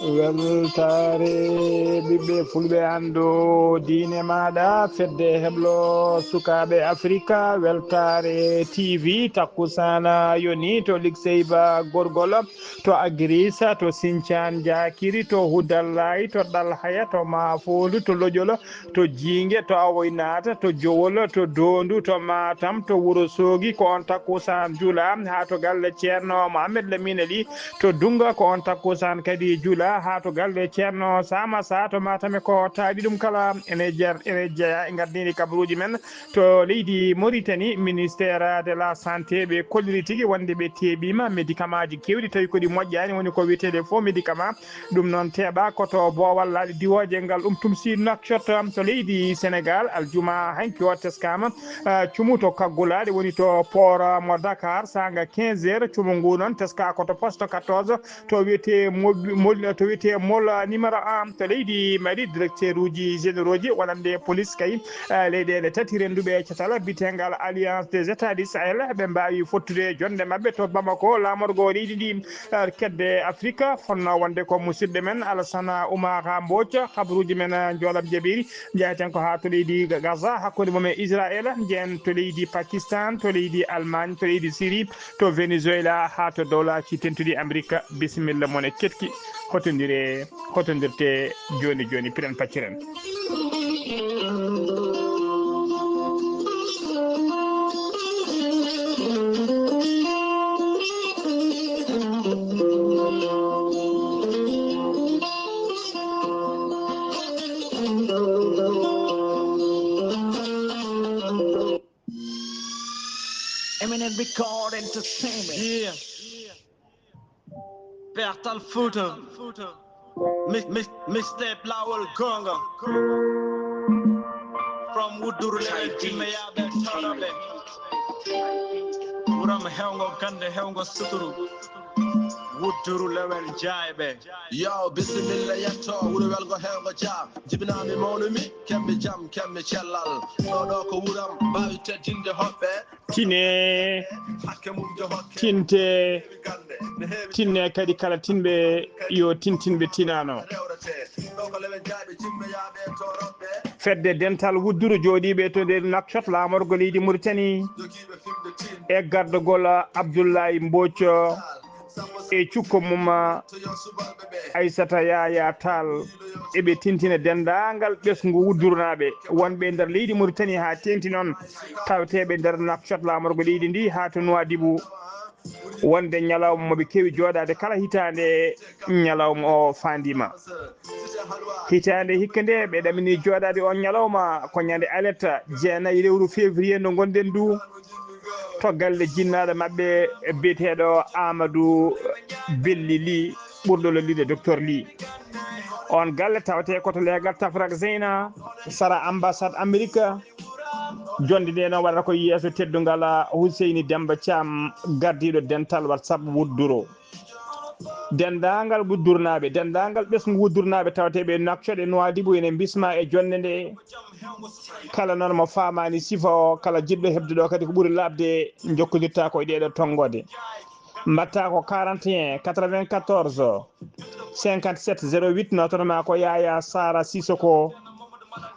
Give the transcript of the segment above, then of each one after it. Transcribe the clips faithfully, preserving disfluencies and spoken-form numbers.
Weltaare ɓiɓɓe fulɓe, anndo diine maaɗa, fedde heblo sukaaɓe Afrika, weltaare T V, takkusaan yoni to Likseyba Gorgol, to Agirisa, to Sincaan Jaakiri, to Hudallaay, to Ɗalhaya, to Maafoondu, to Lojol, to Jiinge, to Awoynaata, to Jowol, to Doondu, to Maatam, to Wuro Soogi, ko on takkusaan jula haa to galle Ceerno Mohamed Lamine Ly, to Dunnga, ko on takkusaan kadi jula haa to galle Ceerno Sama Sa to Matam. E ko taadi ɗum kala ene jer-, ene jeyaa e ngardiindi kabaruuji men to leydi Mauritanie, ministère de la santé, ɓe kolliri tigi wonde ɓe teeɓiima médicamentji keewɗi tawi ko ɗi moƴƴaani, woni ko wiyeteeɗe faux médicament. Ɗum noon teeɓa ko to boowal laaɗe diwooje ngal ɗum tumsi Nouakchott to leydi Sénégal. Aljuma hanki o teskaama, ah, cumu to Kaggulaaɗe, woni to port mo Dakar, saanga quinze heures. Cumu ngu noon teska ko to poste quatorze, to wiyetee Mobi-, Mol-, to wiyetee Mol numéro un to leydi Mali. Directeur uji généraux ji wonande police kay, ah, leyɗeele tati rennduɓe e catal biyetengal Alliance des États du Sahel, ɓe mbaawi fottude jonnde maɓɓe to Bamako, laamorgo leydi ndi. Eh, kedde Afrika, fotnoo wonde ko musidɗo men Alassane Oumar Mbodj. Habaruuji men, eh, njoolam jaɓiri, njaheten ko haa to leydi Ga-, Gaza, hakkunde mum e Israel, njehen to leydi Pakistan, to leydi Allemagne, to leydi Syrie, to Venezuela, haa to Dowlaaji Dentuɗi Amerik. Bisimilla mon e keɗki, hotondire, hotondirte jooni jooni, piren pacciren. Eminem Record Entertainment. Yeah. Bertal Fuuta. Mi-, mi-, mixtape Laawol Goonga. From Wudduru Lewel Jimmeyaaɓe Toroɓe. Wuram hewngo gannde, hewngo suturu. Wudduru Lewel Jaayɓe. Yo, bisimilla yetto, wuro welgo hewngo jaa. Jibinaami mawnumi, kemmi jam, kemmi cellal. Ɗo ɗo ko wuram, mbaawi teddinde hoɓɓe. Tine, tinte, tinne kadi kala tinɓe yo tintinɓe tinano. Fedde dental wudduru jooɗiiɓe to nder Nouakchott, laamorgo leydi Mauritanie, e gardagol Abdoulaye Mbodj e cukko mum Aissata Yaya Tall, eɓe tintina denndaangal ɓesngu wuddurnaaɓe wonɓe e nder leydi Mauritanie, haa teeŋti noon tawteeɓe nder Nouakchott, laamorgo leydi ndi, haa to Nouadhibou, wonde ñalawma mo ɓe keewi jooɗaade kala hitaande, ñalawma o faandiima. Hitaande hikka nde ɓe ɗamini jooɗaade on ñalawma ko ñande alet jeenayi lewru février ndu ngonɗen ndu, to galle jinnaaɗo maɓɓe biyeteeɗo Amadou Belli Ly, ɓurɗo lollude Docteur Ly. On galle tawetee ko to leegal Tafrak Zeyna, sara ambassade Amerik. Jonnde nde noon waɗata ko yeeso teddungal Huseyni Demba Thiam, gardiiɗo dental WhatsApp wudduro. Denndaangal wuddurnaaɓe, denndaangal ɓesngu wuddurnaaɓe tawateeɓe e Nouakchott e Nouadhibou ene mbismaa e jonnde nde. Kala noon mo faamaani sifa o, kala jiɗɗo heɓde ɗo kadi ko ɓuri laaɓde, njokkondirtaa ko e ɗeeɗo tonngode. Mbaɗtaa ko quarante et un quatre-vingt-quatorze cinquante-sept zéro huit, notono maa ko Yaya Sara Sissoko,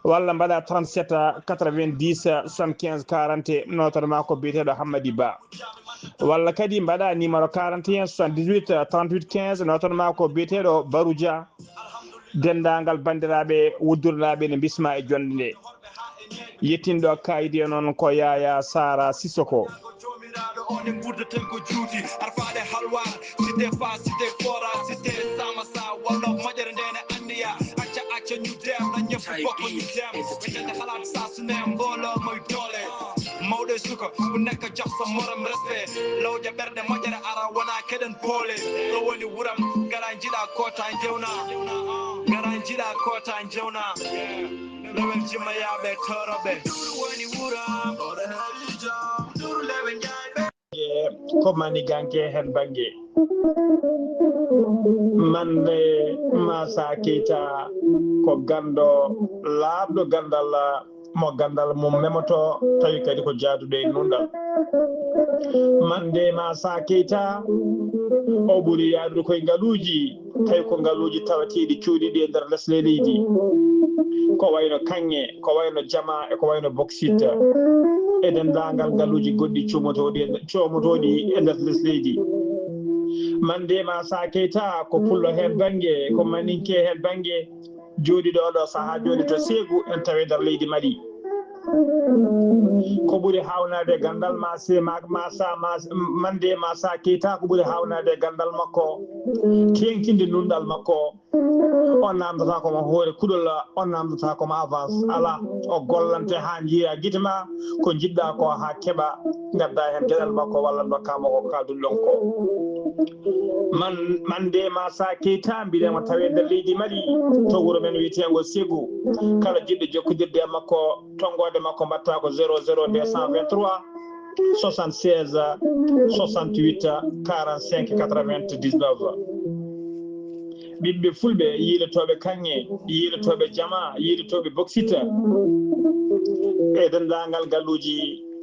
walla mbaɗa trente-sept quatre-vingt-dix soixante-quinze quarante, notono maa ko biyeteeɗo Hammadi Ba. Walla kadi mbaɗa numéro quarante et un soixante-dix-huit trente-huit quinze, notono maa ko biyeteeɗo Barou Dia. Denndaangal banndiraaɓe wuddurnaaɓe ne mbismaa e jonnde nde. Yettinɗo kaydi e noon ko Yaya Sara Sissoko. Joomiraaɗo on e ngurdeten ko juuti, arfaade halwar, cité fa, cité fora, cité samasa, walla moƴere nde ne anndiya, acca, acca ñu dem, na ñëpp bokk ñu dem. Ɓe tene xalaat saa su ne mbooloo mooy doole. Mawɗo e suka, ku nekk jox sa morom respect. Lawƴa ɓerɗe moƴƴere ara wona keɗen poole. Ɗo woni wuram, ngara njiɗa koota njewna. Ngara njiɗa koota njewna. Lewel jimma yaaɓe toroɓe. Ɗum woni wuram. Ɗo ɗo heewi jam. Ɗum lewe njayɓe. Ko mani ganke hen bange. Mande Masa Keita ko gando laaɓɗo gandal mo ganndal mum memoto, tawi kadi ko jaaduɗo e nunɗal. Mande Masa Keita, o ɓuri yaadude koye ngaluuji, tawi ko ngaluuji tawateeɗi cuuɗiiɗi e nder lesɗe leydi. Ko wayno kaŋŋe, ko wayno jama, e ko wayno boksit, e denndaangal ngaluuji goɗɗi coomotooɗi e, coomotooɗi e nder lesɗe leydi. Mande Masa Keita ko pullo heen bannge, ko maninke heen bannge, jooɗiiɗo oɗo sahaa jooni to Seegu, en tawi nder leydi Mali. Ko ɓuri haawnaade e ganndal Masa, ma, Masa, Masa, Mande Masa Keita, ko ɓuri haawnaade e ganndal makko, teeŋtinde nunɗal makko. On naamndataa ko mo hoore kuɗol, on naamndataa ko mo avance. Alaa, o gollante haa njiiraa gite ma, ko njiɗɗaa ko haa keɓa, ngaddaa heen geɗal makko walla ndokkaa mo ko kaalduɗon ko. Man, Mande Masa Keita, mbiɗen mo tawee nder leydi Mali, to wuro men wiyeteengo Segu. Kala jiɗɗo jokkondirde e makko, tonngoode makko mbaɗtaa ko zéro zéro deux cent vingt-trois soixante-seize soixante-huit quarante-cinq quatre-vingt-dix-neuf. Ɓiɓɓe fulɓe, yiilotooɓe kaŋŋe, yiilotooɓe jama, yiilotooɓe boksita, e denndaangal ngaluuji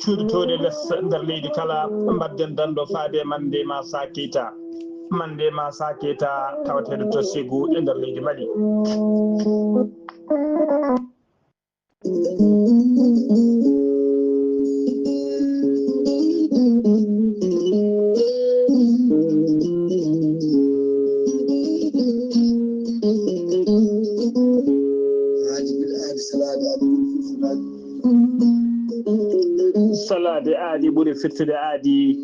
cuuɗitooɗi les nder leydi kala, mbaɗden danndo faade Mande Masa Keita. Mande Masa Keita tawateeɗo to Segu e nder leydi Mali. Salaade aadi ɓuri firtude aadi.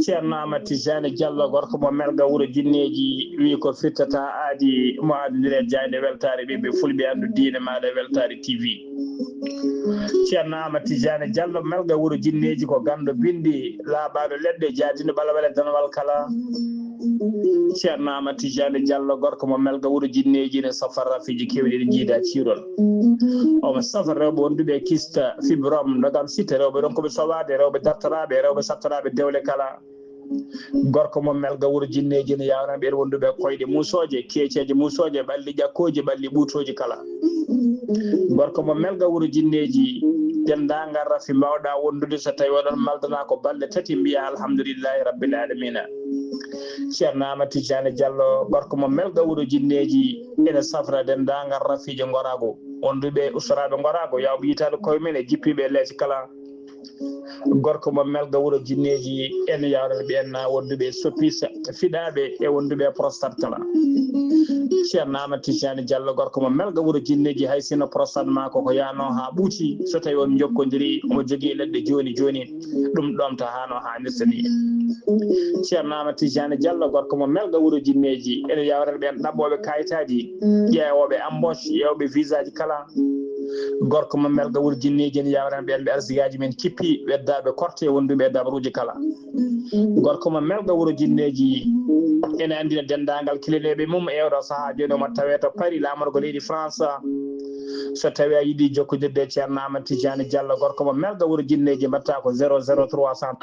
Ceerno Amadou Tijani Diallo, gorko mo Melga, wuro Jinneeji, wi ko firtata aadi, mo addindire jaaynde weltaare ɓiɓɓe fulɓe, anndu diine maaɗa, Weltaare T V. Ceerno Amadou Tijani Diallo, Melga, wuro Jinneeji, ko ganndo binndi, laaɓaaɗo leɗɗe, jaadinɗo ɓalawal e danawal kala. Ceerno Amadou Tijani Diallo, gorko mo Melga, wuro Jinneeji, ne safara rafiiji keewɗi ɗi jiida ciirol. Omo safa rewɓe wonduɓe e kista, fibrome, ndogam sita, rewɓe ronkuɓe sowaade, rewɓe dartoraaɓe, rewɓe sattoraaɓe dewle kala. Gorko mo Melga, wuro Jinneeji, ne yawna ɓeen wonduɓe e koyɗe muusooje, keeceeje muusooje, ɓalli ƴakkooji, ɓalli ɓuutooji kala. Gorko mo Melga, wuro Jinneeji, denndaangal rafi mbaawɗaa wondude, so tawi oɗon maldana ko balɗe tati, mbiya alhamdulillahi rabbil alamina. Ceerno Amadou Tijani Diallo, gorko mo Melga, wuro Jinneeji, ene safra denndaangal rafiiji Ngoraagu, wonduɓe ustoraaɓe Ngoraagu, yawɓe yitaade koye men e jippiiɓe e lees kala. Gorko mo Melga, wuro Jinneeji, ene yawrana ɓeen wonduɓe e soppis, fiɗaaɓe e wonduɓe e prostate kala. Ceerno Amadou Tijani Diallo, gorko mo Melga, wuro Jinneeji, hay sinno prostate ma ko ko yaano haa ɓuuti, so tawi on njokkondirii, omo jogii leɗɗe jooni jooni, ɗum ɗomta haa no haanirta ni. Ceerno Amadou Tijani Diallo, gorko mo Melga, wuro Jinneeji, ene yawrana ɓeen ɗaɓɓooɓe kayitaaji, ƴeewooɓe embauche, ƴeewɓe visaaji kala. Gorko mo Melga, wuro Jinneeji, ene yawrana ɓeen ɓe arsigaaji men kippi, weddaaɓe korte, wonduɓe e dabaruuji kala. Gorko mo Melga, wuro Jinneeji, ene anndina denndaangal kilineeɓe mum e oɗo sahaa jooni, omo tawee to Paris, laamorgo leydi France. So tawii a yiɗi jokkondirde e Ceerno Amadou Tijani Diallo, gorko mo Melga, wuro Jinneeji, mbaɗtaa ko zéro zéro trois cent.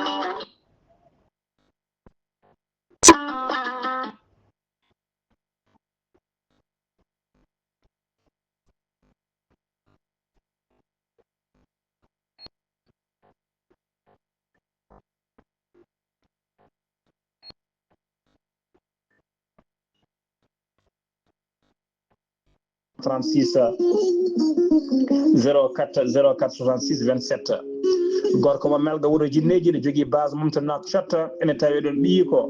Trente-six, zéro quatre, zéro quatre soixante-six vingt-sept. Gorko mo Melga, wuro Jinneeji, ne jogii base mum to Nouakchott, ene tawee ɗon ɓiyiiko.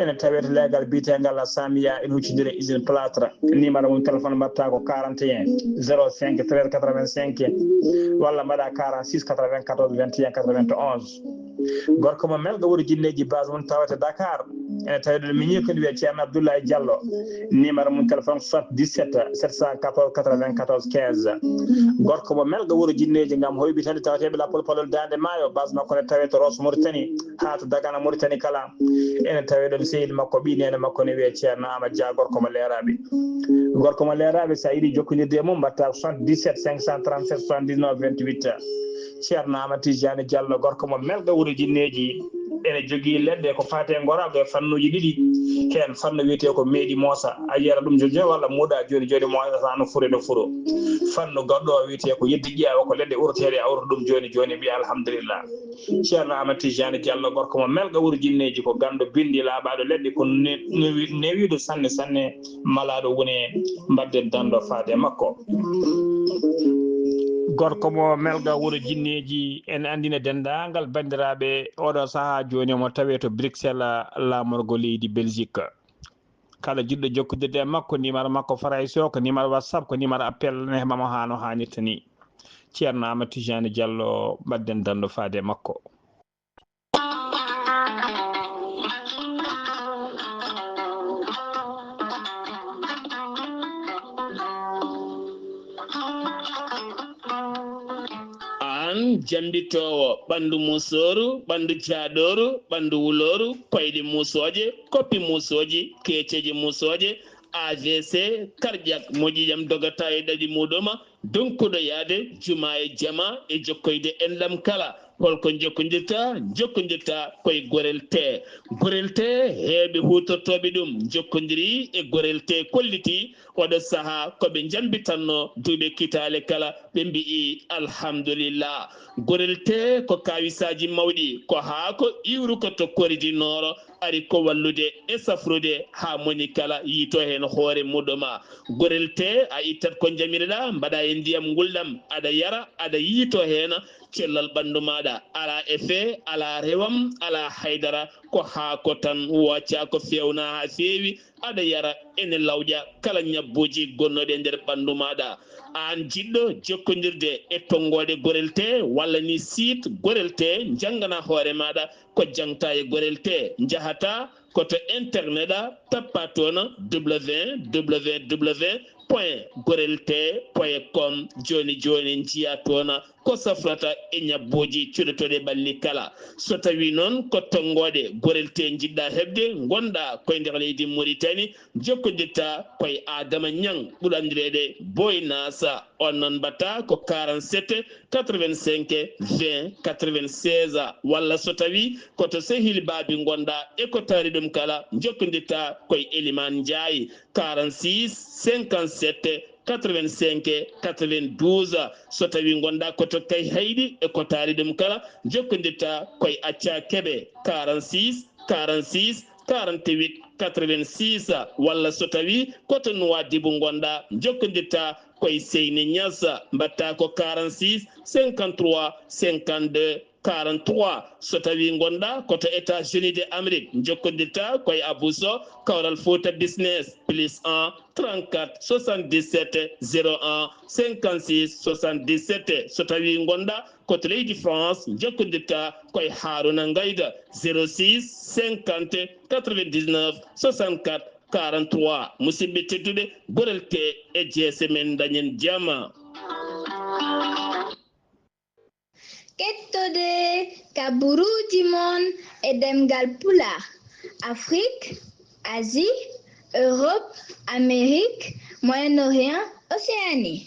Ene tawee to leegal biyeteegal Samiya, ene huccondire e usine plâtre. Numéro mum téléphone mbaɗtaa ko quarante et un, zéro cinq, treize quatre-vingt-cinq, walla mbaɗa quarante-six, quatre-vingt-quatorze, vingt et un, quatre-vingt-onze. Gorko mo Melga, wuro Jinneeji, base mum tawata Dakar. Ene tawee ɗon miñiiko, ne wiyee Ceerno Abdoulaye Diallo. Numéro mum téléphone soixante-dix-sept, sept cent quatorze, quatre-vingt-quatorze, quinze. Gorko mo Melga, wuro Jinneeji, ngam hoyɓitande tawateeɓe lappol palol Daande Maayo, base makko ne tawee to Rosso Mauritanie, haa to Dagana Mauritanie kala. Ene tawee ɗon sehil makko, ɓii neene makko, ne wiyee Ceerno Amadou Dia, gorko mo Leeraaɓe. Gorko mo Leeraaɓe, so a yiɗi jokkondirde e mum, mbaɗtaa soixante-dix-sept cinq cent trente-sept soixante-dix-neuf vingt-huit. Ceerno Amadou Tijani Diallo, gorko mo Melga, wuro Jinneeji, Ene jogii leɗɗe ko faati e ngoraago e fannuuji ɗiɗi. Heen fannu wiyetee ko meeɗi moosa, a yiyata ɗum jooni jooni walla muuɗa jooni jooni, moosa no furo no furo. Fannu goɗɗo o wiyetee ko yeddi ƴeewa ko leɗɗe uroteeɗe, a uroto ɗum jooni jooni, mbiya alhamdulillah. Ceerno Amadou Tijani Diallo, gorko mo Melga wuro Jinneeji, ko ganndo binndi laaɓaaɗo leɗɗe, ko ne-, newi-, newiiɗo sanne sanne, malaaɗo woni, mbaɗden danndo faade e makko. Gorko mo Melga wuro Jinneeji, en anndina denndaangal banndiraaɓe, oɗo sahaa jooni omo tawee to Bruxelles, laamorgo leydi Belgique. Kala jiɗɗo jokkondirde e makko, numéro makko Farayse o ko numéro WhatsApp, ko numéro appel, ne heɓa mo haa no haanirta ni. Ceerno Amadou Tijani Diallo, mbaɗden danndo faade e makko. Aan jammbitoowo ɓanndu musooru, ɓanndu jaadooru, ɓanndu wulooru, koyɗe musooje, koppi musooji, keeceeje musooje, A V C, cardiaque, mo ƴiiƴam dogata e ɗaɗi muuɗum, donkuɗo yahde juma e jama e jokkoyde enɗam kala. Holko njokkondirta? Njokkondirta koye Gorel Tee. Gorel Tee, heewɓe huutortooɓe ɗum njokkondiri e Gorel Tee, kolliti oɗo sahaa ko ɓe njambitanno duuɓe kitaale kala, ɓe mbi'i alhamdulillah. Gorel Tee ko kaawisaaji mawɗi, ko haako iwruko to Kori du Nord, ari ko wallude e safrude haa moni kala yiito heen hoore muuɗum. Gorel Tee, a ittat ko njamireɗaa, mbaɗa e ndiyam ngulɗam, aɗa yara, aɗa yiito heen, cellal ɓanndu maaɗa alaa effet, alaa rewam, alaa haydara, ko haako tan, wooca ko feewna haa feewi, aɗa yara, ene lawƴa kala ñabbuuji gonnooɗi e nder ɓanndu maaɗa. Aan jiɗɗo jokkondirde e tonngooɗe Gorel Tee walla ni site Gorel Tee, njanngana hoore maaɗa ko jangta e Gorel Tee, njahata ko to internet a, tappa toon www point gorel tee point com. Jooni jooni njiya toon ko safrata e ñabbuuji cuɗotooɗi ɓalli kala. So tawii noon ko tonngooɗe Gorel Tee njiɗɗa heɓde, ngonɗa koye nder leydi Muritani, jokkondirta koye Adama Ñaŋ, ɓurɗo anndireede Boy Nasa. On noon mbaɗta ko quarante-sept quatre-vingt-cinq vingt quatre-vingt-seize, walla so tawii ko to Sehil Baabi ngonɗa e ko taari ɗum kala, njokkondirta koye Elimaan Njaay, quarante-six cinquante-sept quatre-vingt-cinq quatre-vingt-douze. So tawii ngonɗa ko to Kayhayɗi e ko taari ɗum kala, njokkondirta koye Acca Kebe, quarante-six quarante-six quarante-huit quatre-vingt-six, walla so tawii ko to Nuwaadibu ngonɗa, njokkondirta koye Seyni Ñas, mbaɗta ko quarante-six cinquante-trois cinquante-deux quarante-trois. So tawii ngonɗa ko to États-Unis de Amérique, njokkondirta koye Abou Sow, Kawral Fouta Business, plus un trente-quatre soixante-dix-sept zéro un cinquante-six soixante-dix-sept. So tawii ngonɗa ko to leydi France, njokkondirta koye Haruna Ngayda, zéro six cinquante quatre-vingt-dix-neuf soixante-quatre quarante-trois. Musidɓe tedduɓe, Gorel Tee e jeese men, dañen jama. Kettode kaburuuji mon e ɗemngal Pulaar, Afrik, Asie, Europe, Amerique, Moyen-Orient, Océanie.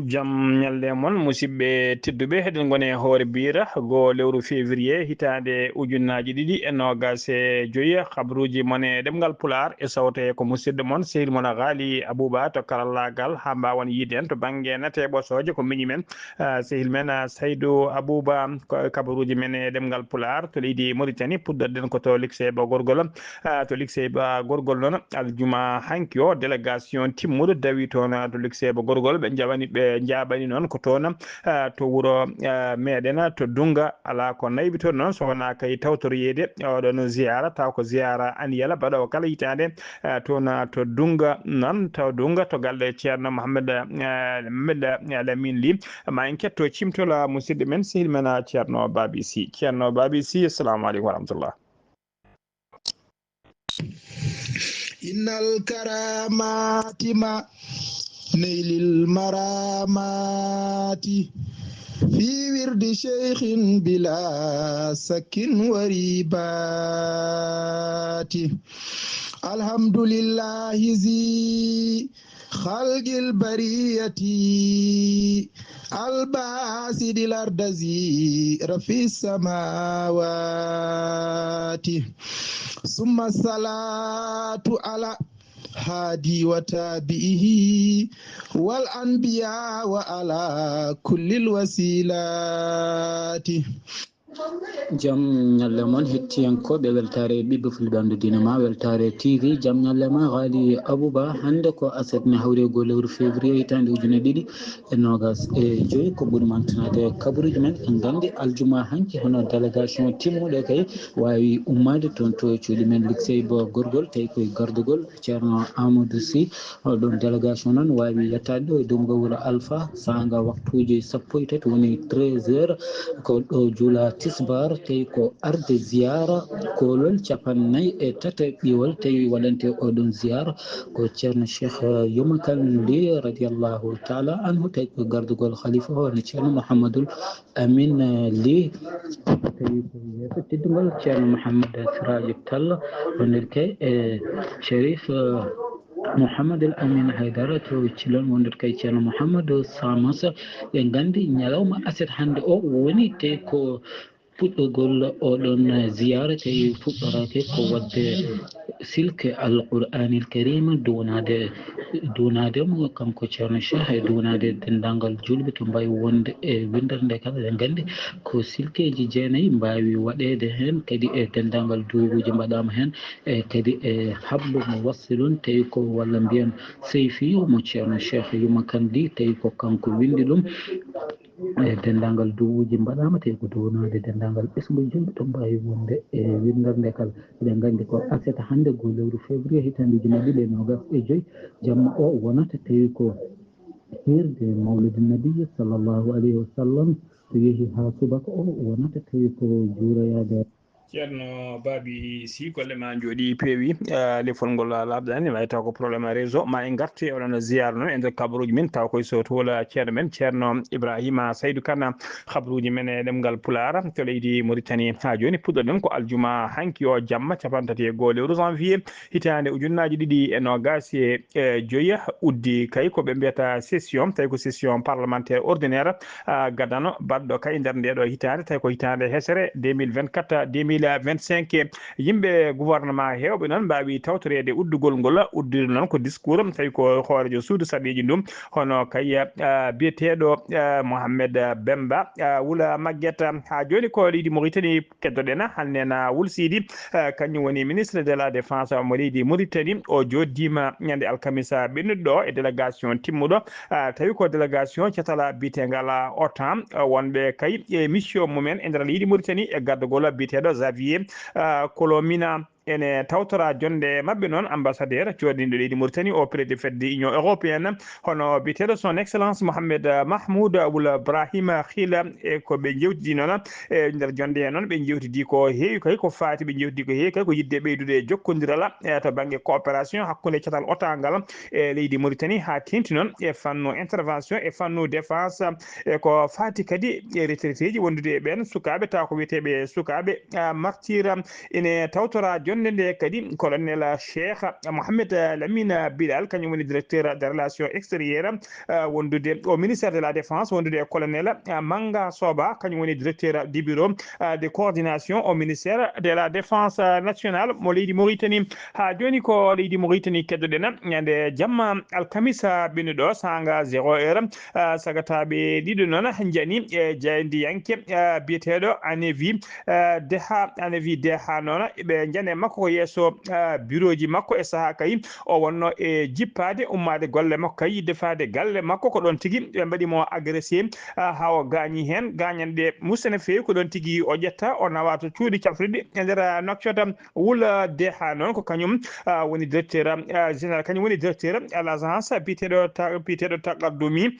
Jam ñalɗe mon, musidɓe tedduɓe, heɗen ngoni e hoore biira go lewru février hitaande ujunnaaji ɗiɗi e noogaas e joyi. Habruuji mon e ɗemngal Pulaar e sawte ko musidɗo mon, sehil mon Ghali Abouba to karallaagal, haa mbaawan yiide en to bannge nate ɓosooje ko miñi men. Ah, sehil men, ah, Saydou Abouba, ko kabaruuji men e ɗemngal Pulaar to leydi Mauritanie, puɗɗorɗen ko to lycée Ba Gorgol. Ah, to lycée Ba Gorgol noon, aljuma hanki o, délégation timmuɗo dawi toon, ah, to lycée Ba Gorgol. Ɓe njaɓani, ɓe njaɓani noon ko toon, ah, to wuro, ah, meɗen, ah, to Dunga. Alaa ko nayɓi toon noon, so wonaa kay tawtoroyeede oɗon ziyaara, taw ko ziyaara aniyala baɗoowo kala hitaande, ah, toon, ah, to Dunga noon, taw Dunga to galle Ceerno Mohamed, ah, Mohamed, ah, Lamine Ly. Ma en ketto cimtol, ah, musidɗo men, sehil men, ah, Ceerno Babi Sy. Ceerno Babi Sy, assalamu aleykum wa rahmatullah. إن الكرامات ما نيل المرامات في ورد شيخ بلا سك وريبات. الحمد لله ذي خلق البرية الباسط الأرض زير في السماوات. ثم الصلاة على هادي وتابعه والأنبياء وعلى كل الوسيلات. Jam ñalle mon hettiyankooɓe weltaare ɓiɓɓe fulɓe anndu diina ma weltaare T V. Jam ñalle ma haali Abouba. Hannde ko aset ne hawri e goo lewru février hitaande ujune ɗiɗi e noogas e joyi. Ko ɓuri mantanaade kabaruuji men, en nganndi aljuma hanki hono délégation timmuɗo kay waawi ummaade toon to cuuɗi men Luxembourg gorgol, tawi koye gardugol Ceerno Amadou Sy. Oɗon délégation noon waawi yettaade ɗo e dow ngawra Alpha saanga waktuuji sappo e tati, woni treize heures. Ko ɗo juula tisbar, tawi ko arde ziyaara koolol capannay e tataɓiwol, tawi waɗante oɗon ziyaara ko Ceerno Cheikh Yuma Kane Ly radiyallahu taala anhu, tawi ko gardugol khalifa o, hono Ceerno Mouhamadoul Amin Ly. Tawi ko yeeso teddungol Ceerno Mouhammad Siraji Tall, wondirke e Cherif Mouhamadul Amin Haydara to Cilon, wondirke e Ceerno Mouhamadou Samosa. Ɓe nganndi ñalawma aset hannde o woni tawi ko puɗɗogol oɗon ziyaara, tawi fuɗɗoraake ko waɗde silke Alqur'aanil Kariim duwanaade duwanaade mo kanko Ceerno Cheikh e duwanaade denndaangal juulɓe to mbaawi wonde e winndere nde kala. Eɗen nganndi ko silkeeji jeenayi mbaawi waɗeede heen, kadi e denndaangal duwawuuji mbaɗaama heen, e kadi e hablu mo wassilun tawi ko walla mbiyen seyfiyu mo Ceerno Cheikh Yuma Kane Ly, tawi ko kanko winndi ɗum. E denndaangal duwawuuji mbaɗaama, tawi ko duwanaade denndaangal ɓesngu juulɓe to mbaawi wonde e winndere nde kala. Eɗen nganndi ko aset hannde goo lewru février hitaande ujunnaji ɗiɗi e noogas e joyi, jamma o wonata tawi ko hiirde Mawlidi Nabi sallallahu alayhi wa sallam, so yehi haa subaka o wonata tawi ko juuroyaade. Ceerno Baabi, si golle ma njooɗi peewi, eh, lefol ngol laaɓɗani, wayi taw ko problème réseau, ma en ngarte oɗon ziyaara noon e nder kabaruuji men, taw koye so toola ceerno men, Ceerno Ibrahima Saydu Kane, kabaruuji men e ɗemngal Pulaar to leydi Mauritanie. Haa jooni puɗɗoɗen ko aljuma hanki o jamma, cappanɗe tati e goo lewru janvier, hitaande ujunnaaji ɗiɗi e noogas e joyi, uddi kay ko ɓe mbiyata session, tawi ko session parlementaire ordinaire, ah, gadano baɗɗo kay nder nde ɗo hitaande, tawi ko hitaande hesere deux mille vingt-quatre, deux mille vingt-cinq. Yimɓe gouvernement heewɓe noon mbaawi tawtoreede uddugol ngol, uddude noon ko discours, tawi ko hooreejo suudu sarɗiiji ndu, hono kay, ah, biyeteeɗo, ah, Mohamed Bemba, ah, Wula Maggeta. Haa jooni ko leydi Mauritanie keddoɗen, hannde na Wul Sidi, eh, kañum woni ministre de la défense mo leydi Mauritanie. O jooɗdiima ñande alkamisa ɓennuɗo ɗo e délégation timmuɗo, eh, tawi ko délégation catala biyetengal, eh, OTAN, eh, wonɓe kay e mission mumen e nder leydi Mauritanie e gardagol biyeteeɗo Xavier, eh, Colomina. Ene tawtora jonde maɓɓe noon ambassadeur jooɗiiɗo leydi Mauritanie auprès de fedde Union européenne, hono biyeteeɗo son excellence Mohamed Mahmoud Wul Brahima Khila, e ko ɓe jewtidi noon e nder jonde he noon, ɓe jewtidi ko heewi kay ko faati, ɓe jewtidi ko heewi kay ko yidde ɓeydude jokkondiral, e to bannge coopération hakkunde catal OTAN ngal e leydi Mauritanie, haa teeŋti noon e fannu intervention e fannu défense, e ko faati kadi e retraité ji wondude e ɓeen sukaaɓe, tawa ko wiyeteeɓe sukaaɓe, ah, martyr. Ene tawtora jonde nde kadi colonel Cheikh Mohamed Lamine Bilal, kañum woni directeur des relations extérieures, ah, wondude au ministère de la défense, wondude e colonel, ah, Manga Soba, kañum woni directeur du bureau, ah, de coordination au ministère de la défense, ah, nationale mo leydi Mauritanie. Haa jooni ko leydi Mauritanie keddoɗen, ñande jamma alkamisa ɓennuɗo saanga zéro heure, ah, sagataaɓe ɗiɗo noon njani e jaayndiyanke, ah, biyeteeɗo Anevi, ah, Deha, Anevi Deha noon, ɓe njani e makko ko yeeso, ah, birooji makko e sahaa kay o wonno e jippaade, ummaade golle makko kay, yiɗde faade galle makko, ko ɗoon tigi ɓe mbaɗi mo agressé, ah, haa o gaañi heen gaañanɗe musse no feewi. Ko ɗoon tigi o ƴetta, o nawa to cuuɗi cafrirɗi e nder, ah, Nouakchott. Wul Deha noon ko kañum, ah, woni directeur, ah, général, kañum woni directeur à l'agence biyeteeɗo ta-, biyeteeɗo Taqaddumi.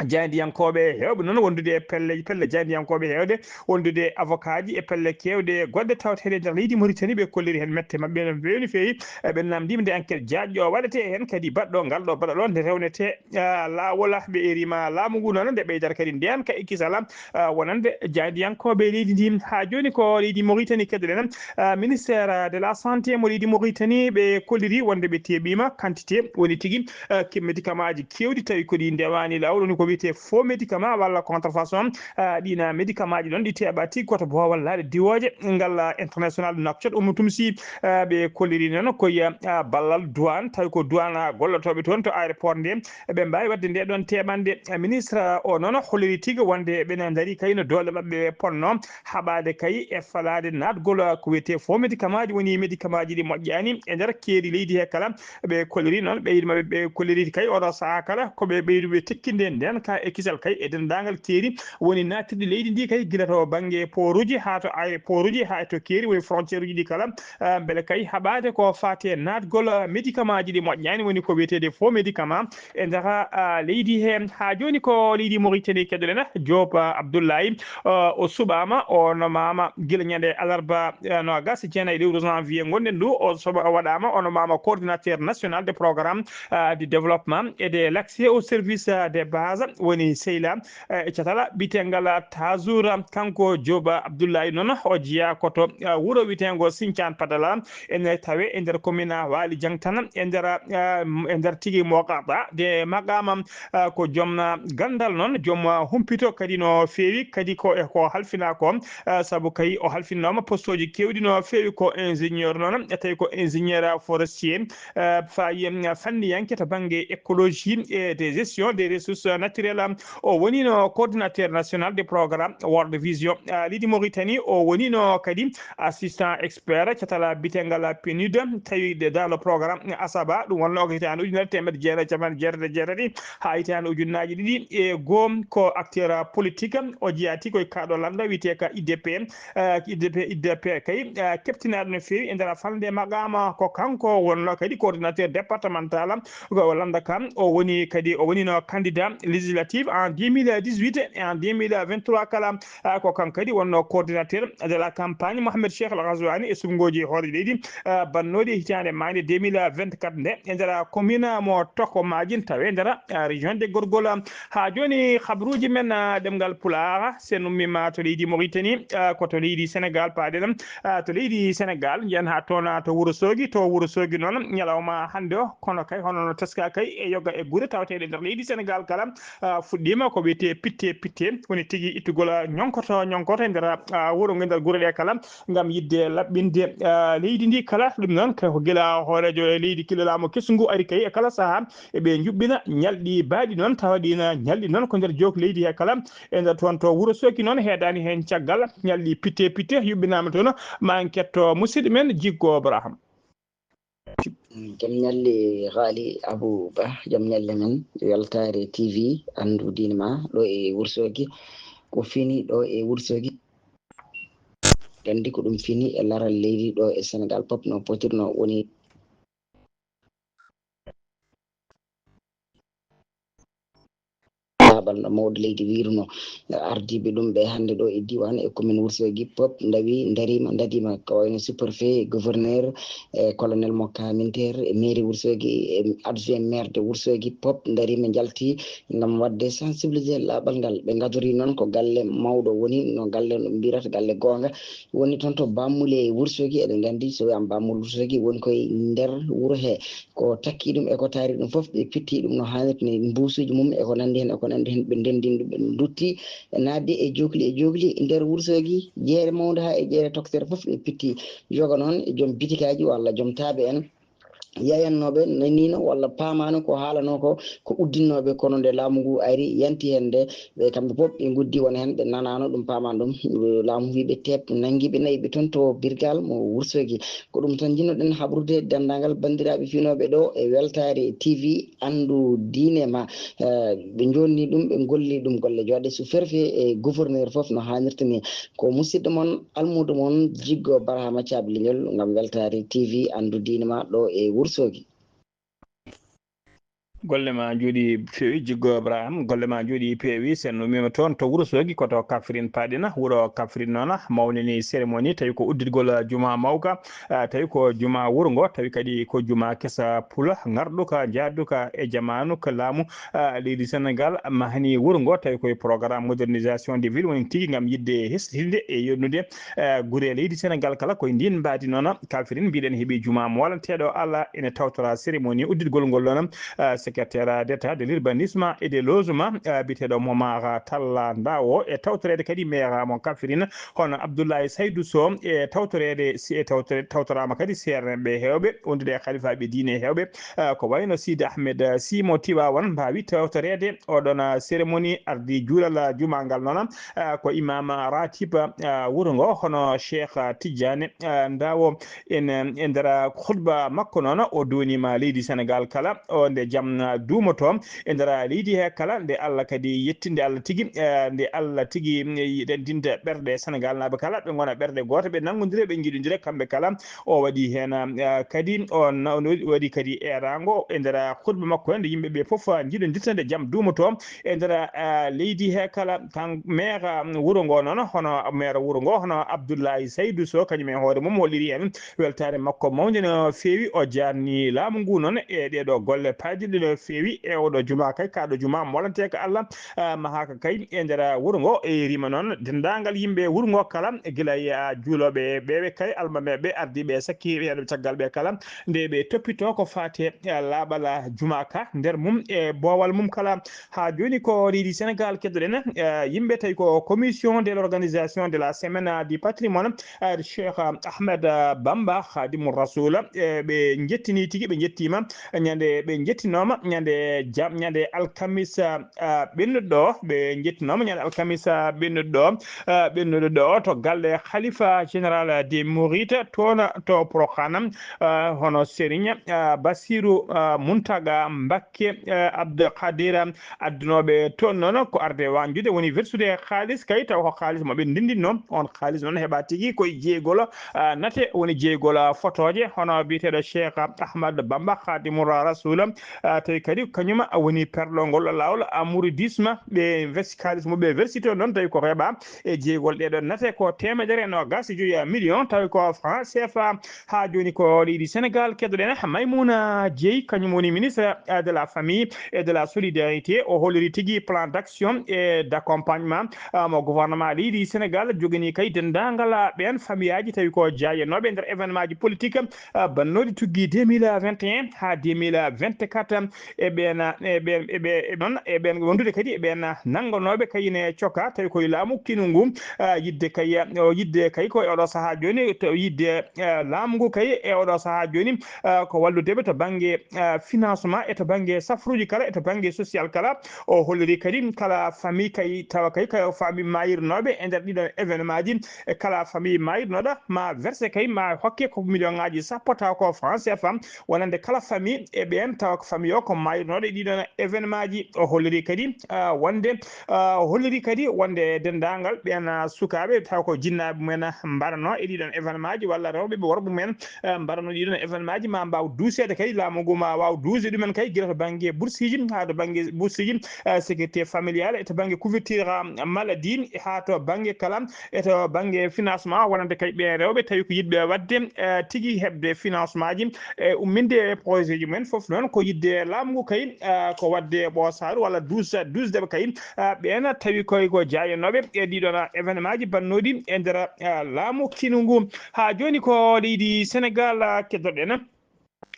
Jaayndiyankooɓe heewɓe noon wondude e pelle, pelle jaayndiyankooɓe heewde, wondude e avocat ji e pelle keewɗe goɗɗe tawteeɗe e nder leydi Mauritanie, ɓe kolliri heen mette maɓɓe no feewi no feewi. E ɓe namndiima nde enquête jaajɗo waɗetee heen, kadi baɗɗo ngal ɗo baɗa ɗo nde rewnetee, ah, laawol. Ɓe eriima laamu ngu noon nde ɓeydata kadi ndeen ka e kisal, ah, wonande jaayndiyankooɓe leydi ndi. Haa jooni ko leydi Mauritanie keddoɗen, ah, ministère de la santé mo leydi Mauritanie, ɓe kolliri wonde ɓe teɓiima quantité woni tigi, ah, ki médicament ji keewɗi tawi ko ɗi ndewaani laawol, woni ko wiyetee faux médicament walla contrefaçon. Ah, ɗiin médicament ji ɗoon ɗi teɓa tigi koto boowal laaɗe diwooje. Ngal, ah, international Nouakchott Oumou Toumsi, ah, ɓe kolliri noon ko, ah, ballal douane, tawi ko douane, ah, gollotooɓe toon to aéroport nde, ɓe mbaawi waɗde nde ɗoon teɓande. Ah, ministre o noon holliri tigi wonde ɓe ndarii kay no doole maɓɓe ponno haɓaade kay e falaade naatgol, ah, ko wiyetee faux médicament ji, woni médicament ji ɗi moƴƴaani e nder keeri leydi he kala. Ɓe kolliri noon, ɓeydi maɓɓe ɓe kolliri kay oɗo sahaa kala ko ɓe ɓeyduɓe tekkinde ndeen ka e kisal kay e denndaangal keeri woni naatirɗi leydi ndi kay gila to bannge pooruji haa to aéroportuji haa to keeri woni frontière uji ɗi kala, ah, mbele kay haɓaade ko faati e naatgol, ah, médicament ji ɗi moƴƴaani woni ko wiyeteede faux médicament e nder, ah, leydi he. Haa jooni ko leydi Mauritanie keɗoɗen, Diop, ah, Abdoulaye, ah, o suɓaama, o nomaama gila ñande alarba, ah, noogas e jeenayi lewru janvier ngonɗen ndu, o soɓa, o waɗaama, o nomaama coordinateur national de programme, ah, de développement et de l'accès au service, ah, de base, woni seyla, eh, e catal biyeteengal Tazour. Kanko Diop Abdoulaye noon o jeyaa ko to, ah, wuro wiyeteengo Sinthiane Padala, ene tawee e nder commune Waali Jangtan, e nder, ah, e nder tigi mo gaɗa de maqaama, ah, ko joom, ah, ganndal noon, joom, ah, humpito kadi no feewi, kadi ko e ko halfinaa ko, ah, sabu kay o halfinnooma postooji keewɗi no feewi, ko ingénieur noon, e tawi ko ingénieur forestier, ah, fayi, ah, fanniyanke to bannge écologie et de gestion des ressources naturelles. O wonino coordinateur national de programme World Vision, ah, leydi Mauritanie. O wonino kadi assistant expert catal biyeteengal PNUD, tawi de dans le programme Asaba, ɗum wonno ko hitaande ujunere teemedde jeetati e cappanɗe jeetati e jeetati haa hitaande ujunnaaji ɗiɗi e goo. Ko acteur politique, o jeyaa tigi ko e kaaɗo lannda wiyetee ka I D P, ah, I D P, I D P kay, ah, keɓtinaaɗo no feewi e nder falnde maqaama. Ko kanko wonno kadi coordinateur départemental ko o lannda kam, o woni kadi, o wonino candidat législatif en deux mille dix-huit et en deux mille vingt-trois kala. Ah, ko kanko kadi wonno coordinateur de la campagne Mohamed Cheikh Al Ghazouani e suɓngooji hoore leydi, ah, bannooɗi e hitaande maayde deux mille vingt-quatre nde e nder commune mo Toko Majin, tawi e nder, ah, région de Gorgol. Haa jooni, habruuji men, ah, ɗemngal Pulaar, so en ummiima to leydi Mauritanie, ah, ko to leydi Sénégal paaɗen. Ah, to leydi Sénégal, njiyen haa toon, ah, to Wuro Soogi, to Wuro Soogi noon, ñalawma hannde o, kono kay hono no teskaa kay e yoga e gure tawateeɗe nder leydi Sénégal kala, ah, fuɗɗiima ko wiyetee pitte pitte, woni tigi ittugol, ah, ñonkoto ñonkoto e nder, ah, wuro ngo, nder gure ɗe kala, ngam yiɗde laɓɓinde, ah, leydi ndi kala. Ɗum noon ko gila hooreejo e leydi, kila laamu kesu ngu ari kay e kala sahaa, eɓe njuɓɓina ñalɗi baaɗi noon, tawa ɗiin ñalɗi noon ko nder jook leydi he kala. E nder toon to Wuro Soogi noon heedaani heen caggal, ñalɗi pitte pitte yuɓɓinaama toon. Ma en ketto musidɗo men Jiggo Baraham. Jam ñalle Ghali Abou Ba, jam ñalle men Weltaare T V, anndu diine ma ɗo e Wuro Soogi. Ko fini ɗo e Wuro Soogi, gandi ko ɗum fini e laral leydi ɗo e Sénégal pop no potirno woni. Laaɓal no mawɗo leydi wiruno, ardiiɓe ɗum ɓe hannde ɗo e diiwaan e commune Wuro Soogi pop ndawi, ndariima, ndadiima, ko wayno sous-préfet, gouverneur, e colonel mo kaminteer, e mairie Wuro Soogi, e adjoint maire de Wuro Soogi pop ndariima, njalti ngam waɗde sensibiliser laaɓal ngal. Ɓe ngadori noon ko galle mawɗo woni, no galle no mbirata galle goonga, woni toon to Bamule e Wuro Soogi. Eɗen nganndi so wiyaama Bamule Wuro Soogi woni koye nder wuro he. Ko takki ɗum e ko taari ɗum fof, ɓe pitti ɗum no haanirta ni, mbuusuuji mum e ko nanndi heen, e ko nanndi heen, ɓe ndenndini ɗum, ɓe ndutti, ɓe naatdi e jookli, e jookli nder Wuro Soogi, jeere mawnde haa e jeere tokosere fof ɓe pitti. Yoga noon e joom bitikaaji walla joom taaɓe en, yayannooɓe naniino walla paamaano ko haalanoo ko, ko uddinnooɓe, kono nde laamu ngu ari, yanti heen nde, ɓe kamɓe fof ɓe nguddi wona heen, ɓe nanaano ɗum, paamaano ɗum. Laamu wii ɓe teep, nanngi ɓe, nayi ɓe toon to Birgal mo Wuro Soogi. Ko ɗum tan njiɗnoɗen habrude denndaangal banndiraaɓe finooɓe ɗo e Weltaare T V, anndu diine ma. Eh, ɓe jonni ɗum, ɓe golli ɗum golle jooɗe, sous-préfet e gouverneur fof no haanirta ni. Ko musidɗo mon, almuudo mon, Jiggo Barhama Caabli Leñol ngam Weltaare T V, anndu diine ma ɗo e Wuro Soogi. Golle ma njooɗi feewi, Jiggo Ibrahim, golle ma njooɗi peewi. Sen ummiima toon to Wuro Soogi, ko to Kaffrine paaɗen. Wuro Kaffrine noon mawnini cérémonie, tawi ko udditgol juma mawka, ah, tawi ko juma wuro ngo, tawi kadi ko juma kesa pula, ngarɗuka, jaaduka e jamaanu ko laamu, ah, leydi Sénégal mahani wuro ngo, tawi koye programme modernisation de ville woni tigi ngam yiɗde hesɗitinde e yonnude, eh, gure leydi Sénégal kala. Koye ndin mbaadi noon, Kaffrine mbiɗen heɓi juma molanteeɗo Allah ene tawtora cérémonie udditgol ngol noon, eh, Secrétaire d'État de l'urbanisme et de logement, eh, biyeteeɗo Momar Talla Ndawo, e tawtoreede kadi maire mo Kafrine, hono Abdoulaye Saydou Sow, e tawtoreede si, e tawtore-, tawtoraama kadi C R M ɓe heewɓe, wondude e halifaaɓe diine heewɓe, eh, ko wayno Sidi Ahmed, eh, Sy mo Tiwaawan, mbaawi tawtoreede oɗon, eh, cérémonie ardi juulal, eh, jumaa ngal noon, eh, ko imam ratib, eh, wuro ngo, hono Cheikh Tidiane, eh, Ndawo. En, e nder khutba makko noon, o duwaniima leydi Senegal kala, o nde jam duumoto e nder leydi he kala, nde Allah kadi yetti, nde Allah tigi, eh, nde Allah tigi, mm, yiɗandinta ɓerɗe Senegal naaɓe kala, ɓe ngona ɓerɗe goote, ɓe nanngondira, ɓe njiɗondira kamɓe kala. O waɗi heen, eh, kadi, o na-, o waɗi kadi eeraango e nder khutba makko he, nde yimɓe ɓe fof njiɗondirta nde jam duumoto e nder, eh, leydi he kala. Kan maire, mm, wuro ngo noon, hono maire wuro ngo, hono Abdoulaye Saydou Sow, kañum e hoore mum holliri heen weltaare makko mawnde no feewi. O jaarni laamu ngu noon e ɗee ɗoo golle paayɗe no feewi e oɗo juma kay, kaa ɗo juma molanteeka Allah, ah, mahaaka kay e nder wuro ngo. E yerima noon denndaangal yimɓe wuro ngo kala, gila e, ah, juulooɓe ɓeeɓe kay, almameeɓe, ardiiɓe sakkiiɓe heɗo caggal ɓe kala, nde ɓe toppitoo ko faati e, ah, laaɓal, ah, juma ka nder mum e boowal mum kala. Haa jooni ko leydi Senegal keddoɗen, eh, yimɓe tawi ko Commission de l'organisation de la semaine, eh, du patrimoine, eh, Cheikh Ahmed, eh, Bamba Khadimou Rasoul, eh, ɓe njettini tigi, ɓe njettiima ñande, ɓe njettinooma ñande jam-, ñande alkamisa, eh, ɓennuɗo, ɓe njettinooma ñande alkamisa ɓennuɗo, eh, ɓennuɗo ɗo to galle Khalifa Général des Mourides, toon to Prokhane, eh, hono Serigne, eh, Bassirou, eh, Mountaga Mbacké, eh, Abdou Khadir, addunooɓe toon noon ko arde wañjude, woni versude haalis kay, taw ko haalis mo ɓe ndendinno. On haalis noon heɓa tigi koye jeygol, ah, nate, woni jeygol, ah, fotooje, hono biyeteeɗo Cheikh Ahmad Bamba Khadimou Rasoul, ah, tawi kadi kañum woni perlongol laawol, ah, mouridisme. Ɓe versi haalis mo ɓe versi toon noon, tawi ko heɓa e jeygol ɗee ɗoon nate ko teemedere e noogaas e joyi million, tawi ko franc C F A. Haa jooni ko leydi Senegal keddoɗen Maymouna Dieye, kañum woni ministre, eh, de la famille et de la solidarité. O holliri tigi plan d'action et d'accompagnement, eh, mo gouvernement leydi Senegal jogini kay denndaangal, eh, ɓeen famiyaaji tawi ko jaayenooɓe nder événement ji politique, eh, bannooɗi tuggi deux mille vingt et un haa deux mille vingt-quatre. E ɓeen, e ɓeen, e ɓe, e ɗon, e ɓeen wondude kadi e ɓeen nanngonooɓe kay ne coka tawi koye laamu kinu ngu, eh, yiɗde kay, o yiɗde kay ko e oɗo sahaa jooni, to yiɗde eh, laamu ngu kay e oɗo sahaa jooni, eh, ko wallude ɓe to bannge, eh, financement e to bannge safruuji kala e to bannge social kala. O holliri kadi kala famille kay tawa kay ka famille maayirnooɓe e nder ɗiɗon événement ji, e kala famille maayirnooɗo ma verse kay ma hokke ko million ŋaaji sappo tawa ko franc C F A, wonande kala famille e ɓeen tawa ko famille o ko maayirnooɗo e ɗiɗon événement ji. O holliri kadi, eh, wonde Ah, o holliri kadi wonde denndaangal ɓeen, ah, sukaaɓe taw ko jinnaaɓe mumen mbaɗanoo e ɗiɗon événement ji, walla rewɓe ɓe worɓe mumen, eh, mbaɗanoo ɗiɗon événement ji, ma mbaaw duuseede kadi, laamu ngu ma waaw duusde ɗumen kadi, gila to bannge bourse ji, haa to bannge bourse ji, eh, sécurité familiale, e to bannge couverture, ah, maladie, haa to bannge kala, e to bannge financement, wonande kadi ɓeen rewɓe tawi ko yiɗɓe waɗde, eh, tigi heɓde financement ji, e umminde e projet ji mumen fof noon ko yiɗde laamu ngu kay, ah, ko waɗde ɓoosaaru walla duus-, duusde ɓe kay, ah, ɓeen tawi koye ko jaayenooɓe e ɗiɗon événement ji bannooɗi e nder, ah, laamu kinu ngu. Haa jooni ko leydi Senegal, ah, keddoɗen.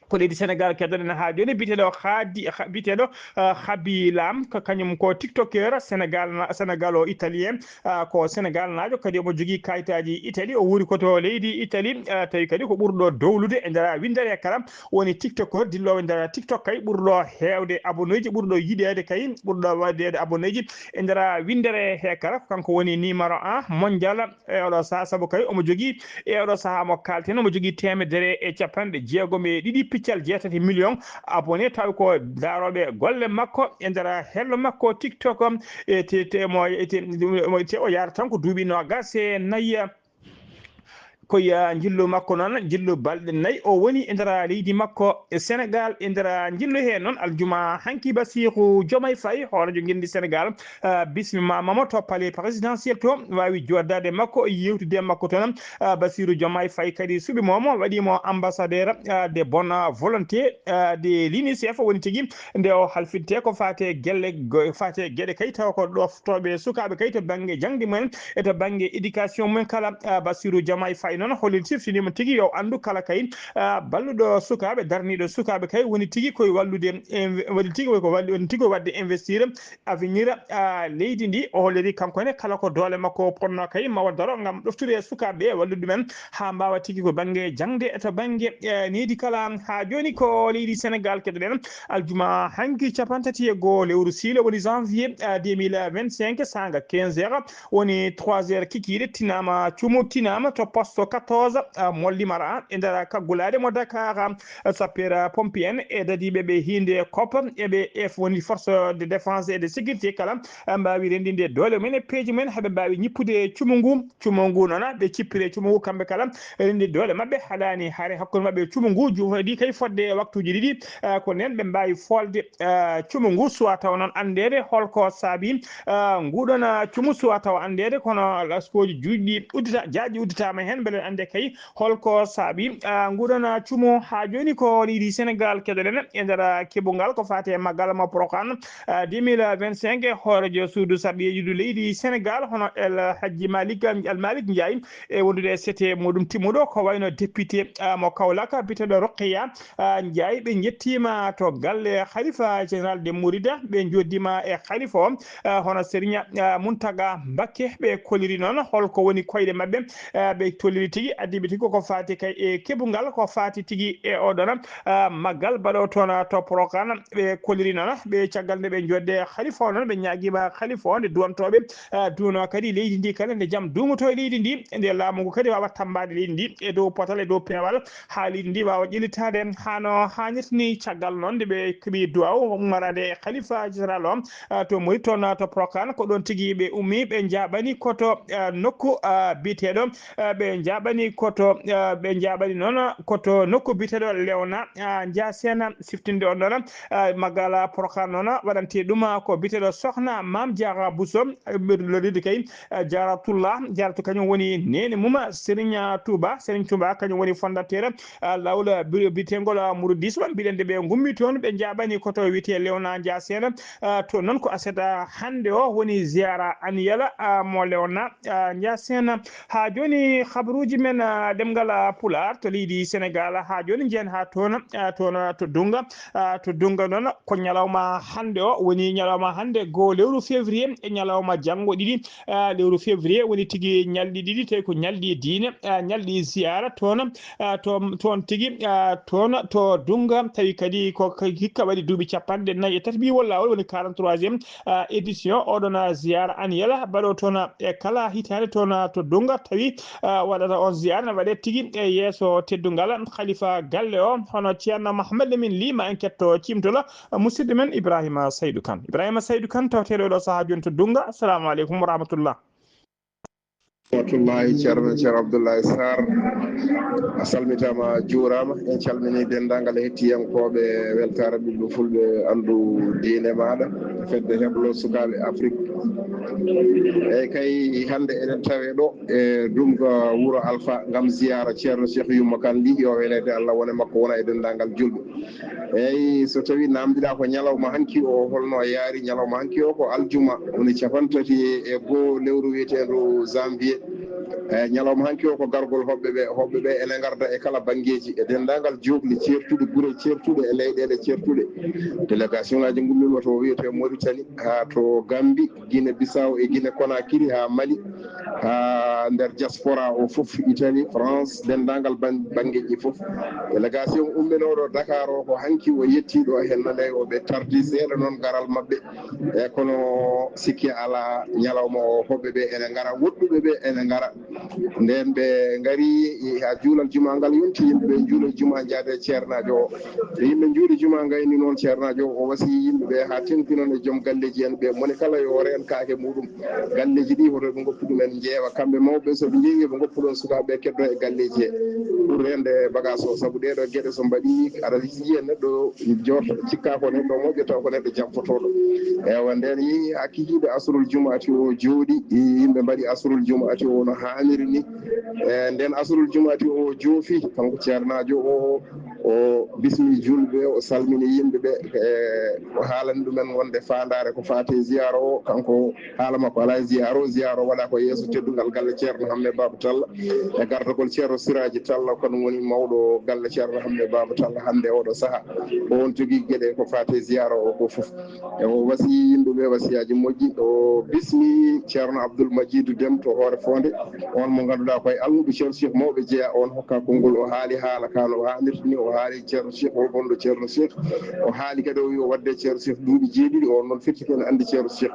Ko leydi Senegal keddoɗen haa jooni biyeteeɗo Khadi, Kha-, biyeteeɗo, ah, Khaby Lam, ko kañum ko TikToker Senegal na-, Senegal o italien. Ah, ko Senegal naajo, kadi omo jogii kayitaaji Italie. O wuuri ko to leydi Italie, ah, tawi kadi ko ɓurɗo dowlude e nder winndere kala woni TikTok, dilloowo e nder TikTok kay ɓurɗo heewde abonné ji, ɓurɗo yiɗeede kay, ɓurɗo waɗeede abonné ji e nder winndere he kala. Ko kanko woni numéro un mondial e oɗo sahaa, sabu kay omo jogii e oɗo sahaa mo kaalten, omo jogii teemedere e capanɗe jeegom e ɗiɗi piccal jeetati million abonné, tawi ko ndaarooɓe golle makko e nder hello makko TikTok. E te, te mo, e te, mo, te o yaara tan ko duuɓi noogaas e nayi. Ko ya njillu makko noon, njillu balɗe nayi o woni e nder leydi makko e Senegal. E nder njillu he noon, aljuma hanki, Bassirou Diomaye Faye, hooreejo ngenndi Senegal, ah, bismimaama mo to palais présidentiel to, waawi jooɗdaade makko, yeewtude makko toon. Ah, Bassirou Diomaye Faye kadi suɓiima mo, waɗi mo ambassadeur, ah, de bonne volonté, ah, de l'UNICEF, woni tigi nde o halfinte ko faate gelle go-, faate geɗe kay taw ko ɗoftooɓe sukaaɓe kay to bannge jaŋde mumen e to bannge éducation mumen kala. Ah, Bassirou Diomaye Faye Noon holli siftiniima tigi yo anndu kala kay, ah, balluɗo sukaaɓe, darniiɗo sukaaɓe kay woni tigi koye wallude, inve-, woni tigi koye ko walli-, woni tigi koye waɗde investir avenir, ah, leydi ndi. O holliri kanko ne kala ko doole makko potnoo kay ma o daro ngam ɗoftude sukaaɓe e wallude ɗumen haa mbaawa tigi ko bannge jaŋde to bannge, eh, needi kala. Haa jooni ko leydi Senegaal keɗoɗen. Aljuma hanki cappanɗe tati e goo lewru siilo woni janvier, ah, deux mille vingt-cinq, saanga quinze heures. Woni trois heures kikiiɗe, tinaama cumu, tinaama to poste quatorze, ah, Mollimara, e nder kaggulaaɗe mo Dakar. Ah, sapeur pompier en e dadiiɓe ɓe hiinde cop e ɓe F woni force de défense et de sécurité kala, ah, mbaawi renndinde doole mum en e peeje mum en, haa ɓe mbaawi ñippude cumu ngu. Cumu ngu noon, ɓe cippire cumu ngu kamɓe kala, renndi doole maɓɓe, haɗaani hare hakkunde maɓɓe e cumu ngu, juuti kay fodde waktuuji ɗiɗi, ah, ko ndeen ɓe mbaawi foolde, ah, cumu ngu, suwa taw noon anndeede holko saabi, ah, nguɗon, ah, cumu, suwa taw anndeede kono laskooji juuɗi uddita, jaaƴi udditaama heen, mbele annde kay holko saabi, ah, nguɗon, ah, cumu. Haa jooni ko leydi Senegaal keɗoɗen e nder, ah, keɓungal ko faati e maggal mo Prokan, ah, deux mille vingt-cinq, hooreejo suudu sarɗiyeeji du leydi Senegaal hono El Hadji Malick, Al Malick Ndiaye, e wondude e sete muɗum timmuɗo ko wayno député, ah, mo Kaolack biyeteeɗo Roqiya, ah, Ndiaye. Ɓe njettiima to galle Khalifa Général de Mouride, ɓe njoddiima e Khalifa o, ah, hono Serigne, ah, Mountaga Mbacké. Ɓe kolliri noon holko woni koyɗe maɓɓe, ah, ɓe tolliri tigi, addiɓe tigi koko faati kay e keɓungal ko faati tigi e oɗon, ah, maggal baɗo toon to Prokan. Ɓe kolliri noon, ɓe caggal nde ɓe jodde Khalifa o noon, ɓe ñaagiima Khalifa o nde duwantooɓe, ah, duwano kadi leydi ndi kala nde jam duumoto e leydi ndi, nde laamu ngu kadi waawa tammbaade leydi ndi e dow potal, e dow peewal, haa leydi ndi waawa ƴellitaade hano haanirta ni. Caggal noon nde ɓe keɓi duwaaw ummaraade e Khalifa Général o, ah, to Mauritanie, to Prokan, ko ɗoon tigi ɓe ummi, ɓe njaaɓani ko to, ah, nokku, ah, biyeteeɗo, ah, ɓe njaaɓani ko to, ah, ɓe njaaɓani noon ko to nokku biyeteeɗo Lewna, ah, Ndiasène. Siftinde on ɗoon, ah, maggal Prokan noon waɗante ɗum, ah, ko biyeteeɗo Sokhna Mame Diarra Bousso, ah, ɓe loride kay, ah, Jaratullah, Jaratu kañum woni neene mum, ah, Serigne, ah, Touba, Serigne Touba kañum woni fondateur, ah, laawol, ah, bi-, biyeteengol, ah, mouridisme. Mbiɗen nde ɓe ngummi toon, ɓe njaaɓani ko to wiyetee Lewna Ndiasène, ah, toon noon ko aset, ah, hannde o woni ziyara annuel, ah, mo Lewna, ah, Ndiasène. Haa jooni habruuji men, ah, ɗemngal, ah, Pulaar to leydi Senegaal, haa jooni njeyen haa toon, ah, toon, ah, to Dunnga, ah, to Dunnga noon ko ñalawma hannde o woni ñalawma hannde goo lewru février e ñalawma janngo ɗiɗi, ah, lewru février woni tigi ñalɗi ɗiɗi, tawi ko ñalɗi diine, ah, ñalɗi ziyaara toon, ah, toon, toon tigi, ah, toon to Dunnga, tawi kadi ko ka-, hikka waɗi duuɓi cappanɗe nayi e tati, ɓiwol laawol woni quarante-troisième, ah, édition oɗon, ah, ziyaara annuel baɗo toon, ah, e kala hitaande toon, ah, to Dunnga, tawi, ah, waɗata on ziyaara ne waɗe tigi e yeeso teddungal Khalifa galle o, hono Ceerno Mahammed Lamin Lima. En ketto cimtol, ah, musidɗo men Ibrahima Saydu Kan. Ibrahima Saydu Kan, tawteeɗo ɗo sahaa jooni to Dunnga. Assalamu aleykum wa rahmatullah. Rahmatullahi, Ceerno, Ceerno Abdoulaye Sarr. A salmitaama, a juuraama. En calminii denndaangal hettiyankooɓe weltaare ɓiɓɓe fulɓe, anndu diine maaɗa, fedde heblo sukaaɓe Afrik. Eyi kay, hannde eɗen tawee ɗo e Dunnga wuro Alfa ngam ziyaara Ceerno Cheikh Yumma Kan ndi, yo weleede Allah wone makko, wona e denndaangal julɓe. Eyi, so tawii naamndiɗaa ko ñalawma hanki o, holno yaari? Ñalawma hanki o ko aljuma, woni cappanɗe tati e goo lewru wiyeteendu janvier. Eyi, ñalawma hanki o ko gargol hoɓɓe ɓe. Hoɓɓe ɓe ene ngarda e kala banngeeji, e denndaangal jookli ceertuɗi, gure ceertuɗe, e leyɗeele ceertuɗe. Délégation ngaaji ngummiima to wiyetee Mauritanie, haa to Gambie, Guinée Bissau e Guinée Conakry, haa Mali, haa nder diaspora o fof, Italie, France, denndaangal ban-, banngeeji fof. Délégation umminooɗo Dakar o ko hanki o yettii ɗo, heen nane o ɓe tardi seeɗa noon garal maɓɓe. E kono sikke alaa, ñalawma o hoɓɓe ɓe ene ngara, woɗɗuɓe ɓe ene ngara. Ndeen ɓe ngari, e, haa juulal jumaa ngal yonti, yimɓe ɓe njuula jumaa, njaade ceernaajo o. Nde yimɓe njuuli jumaa, ngayni noon ceernaajo o, o wasi yimɓe ɓe haa teŋti noon e joom galleeji en ɓe, moni kala yo reen kaake muɗum. Galleeji ɗi, hoto ɓe ngoppu ɗum en njeewa. Kamɓe mawɓe, so ɓe njeewi, ɓe ngoppu ɗoon sukaaɓe ɓe keddo e galleeji he. Ɓur reende bagaas o, sabu ɗee ɗoo geɗe so mbaɗii, aɗa yiya neɗɗo joot, cikkaa ko neɗɗo moƴƴo, taw ko neɗɗo janfotooɗo. Ewa, ndeen yehi haa kikiiɗe asrul jumaati o jooɗi, yimɓe mbaɗi asrul jumaati o no haaniri ni. E, ndeen asrul jumaati o joofi, kanko ceernaajo o, O bismii juulɓe, o salmini yimɓe ɓe, e, o haalani ɗumen wonde faandaare ko faati e ziyaara o, kanko haala makko alaa e ziyaara o. Ziyaara o waɗa ko yeeso teddungal galle Ceerno Hammee Baaba Talla e gardagol Ceerno Siraaji Talla, kono woni mawɗo galle Ceerno Hammee Baaba Talla hannde oɗo saha. Ko on jogii geɗe ko faati e ziyaara o ko fof. E o wasiyii yimɓe ɓe wasiyaaji moƴƴi. O bismii Ceerno Abdul Majiidu Dem to Hoore Foonde, on mo ngannduɗaa ko e almuɓe Ceerno Cheikh mawɓe jeyaa, on hokka konngol, o haali haala ka no haanirta ni, o haali Ceerno Cheikh, o gonɗo Ceerno Cheikh. O haali kadi, o wi o wadde Ceerno Cheikh duuɓi jeeɗiɗi, on noon firti ko ene anndi Ceerno Cheikh.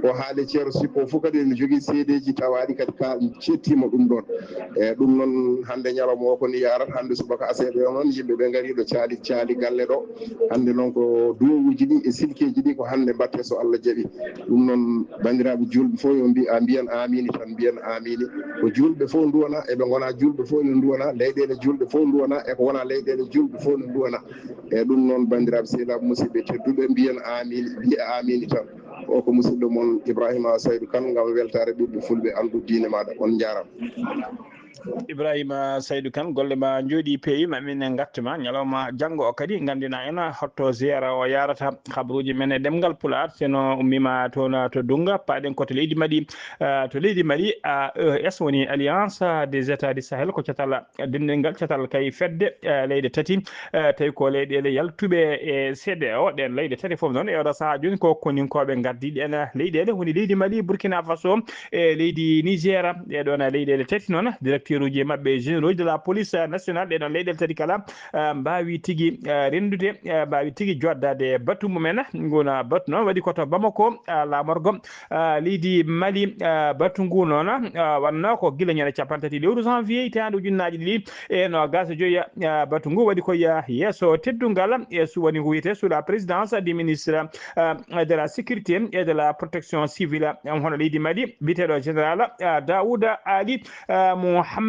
O haali Ceerno Cheikh o fof kadi ene jogii seedeeji tawaaɗi kadi ka cettiima ɗum ɗoon. E ɗum noon hannde ñalawma o ko ni yaarata, hannde subaka aseeɓe o noon yimɓe ɓe ngari ɗo caali, caali galle ɗo. Hannde noon ko duwawuuji ɗi e silkeeji ɗi ko hannde mbaɗte so Allah jaɓi. Ɗum noon banndiraaɓe juulɓe fof yo mbi-, a mbiyan aamiin tan, mbiyan aamiin. Ko juulɓe fof nduwana, eɓe ngona juulɓe fof ne nduwana, leyɗeele juulɓe fof nduwana, e ko wona leyɗeele juulɓe fof ne nduwana. E ɗum noon banndiraaɓe sehilaaɓe musidɓe tedduɓe mbiyan aamiin, mbiya aamiin tan. O ko musidɗo mon Ibrahima Saydu Kan ngam weltaare ɓiɓɓe fulɓe anndu diine maaɗa. On njaaraama. Ibrahima Saydu Kan, golle ma njooɗi peewi, ma min en ngattu ma ñalawma janngo o kadi, nganndina en hotto ziyara o yaarata, habruuji men e ɗemngal Pulaar, seno ummima toon to Dunga, paaɗen ko to leydi Mali, ah, to leydi Mali, A E S woni Alliance des États du Sahel, ko catal denndigal catal kay fedde, eh, leyɗe tati, eh, tawi ko leyɗeele yaltuɓe e C D A O, ɗen leyɗe tati fof noon e oɗo sahaa jooni ko koninkooɓe ngardiiɗi en leyɗeele woni leydi Mali, Burkina Faso, e leydi Niger, ɗee ɗoon leyɗeele tati noon, directeur uji maɓɓe, généraux de la police nationale, ɗee ɗoon leyɗeele tati kala, eh, mbaawi tigi, eh, renndude, eh, mbaawi tigi joddaade e batu mumen. Nguna batu noon waɗi ko to Bamako, eh, laamorgo, eh, leydi Mali, eh, batu ngu noon, eh, wannoo ko gila ñande capanɗe tati lewru janvier hitaande ujunnaaji ɗiɗi e noogaas e joyi, eh, batu ngu waɗi ko, eh, yeeso teddungal e su-, woni ngu wiyetee sous la présidence du ministre, eh, de la sécurité et de la protection civile, eh, hono leydi Mali, biyeteeɗo général, eh, Daouda Ali, eh, Mouhammadina.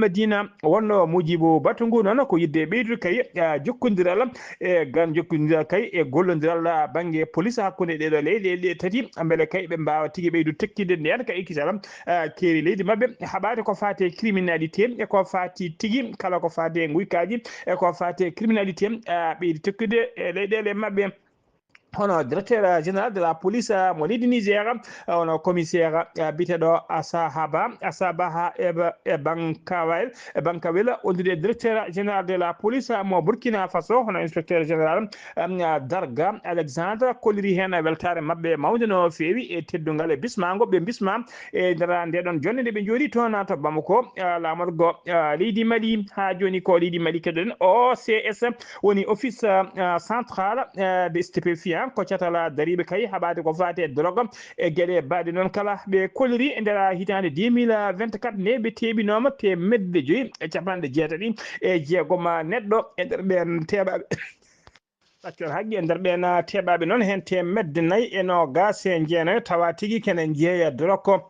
Wonno muujibu batu ngu noon ko yidde ɓeydude kay, eh, jokkondiral e gan jokkondiral kay e gollondiral bannge police hakkunde ɗee ɗoo leyɗeele ɗe tati, mbele kay ɓe mbaawa tigi ɓeydu tekkinde ndeen ka ekkital, eh, keeri leydi maɓɓe, haɓaade ko faati e criminalité e ko faati tigi kala ko faati e nguykaaji e ko faati e criminalité, eh, ɓeydi tekkinde e leyɗeele maɓɓe. Hono directeur général de la police, eh, mo leydi Niger, eh, hono commissaire, eh, biyeteeɗo Asahaba, Asabaha e Ba-, e Bankawel, e Bankawel, wondude e directeur général de la police, eh, mo Burkina Faso, hono inspecteur général, em, Darga Alexandre, kolliri heen weltaare maɓɓe mawnde no feewi e teddungal e bismaango ɓe bisma e nder nde ɗon jonde nde ɓe njooɗi toon to Bamako, eh, laamorgo, eh, leydi Mali. Haa jooni ko leydi Mali keɗoɗen, O C S, woni office, eh, central, eh, de stupéfiant, ko catal dariiɓe kay haɓaade ko faati e drogue e geɗe baɗe noon kala. Ɓe kolliri e nder hitaande deux mille vingt-quatre nde ɓe teeɓinooma teemedde joyi e capanɗe jeetati e jeegom neɗɗo e nder ɓeen teeɓaaɓe. Accor haqqe e nder ɓeen teeɓaaɓe noon heen teemedde nayi e noogaas e jeenayo tawa tigi kene njeeya drogue.